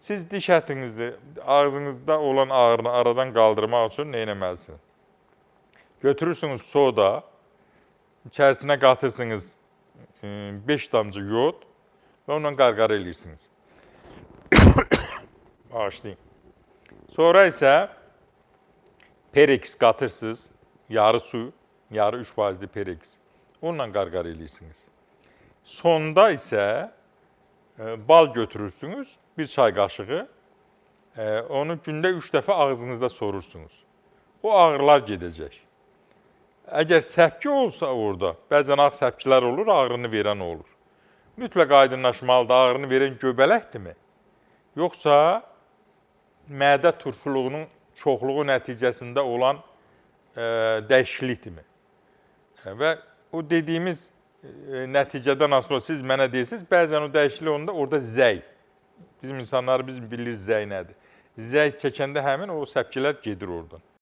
Siz diş ətinizi, ağzınızda olan ağrını aradan qaldırmaq üçün nə etməlisiniz? Götürürsünüz soda, içərisinə qatırsınız 5 damcı yod və onunla qarqara eləyirsiniz. Bağışlayın. Sonra isə Perex qatırsınız, yarı su, yarı 3 faizli Perex. Onunla qarqara eləyirsiniz. Sonda isə bal götürürsünüz, bir çay qaşığı. Onu gündə 3 dəfə ağzınızda sorursunuz. O ağrılar gedəcək. Əgər səpki olsa orada, bəzən ağ səpkilər olur, ağrını verən olur. Mütləq aydınlaşmalıdır, ağrını verən göbələkdirmi? Yoxsa mədə turşuluğunun çoxluğu nəticəsində olan dəyişiklikdirmi? Və o dediyimiz nəticədən asılı siz mənə deyirsiniz, bəzən o dəyişiklik olanda orada zəy. Bizim insanlar biz bilir zəy nədir. Zəy çəkəndə həmin o səpkilər gedir oradan.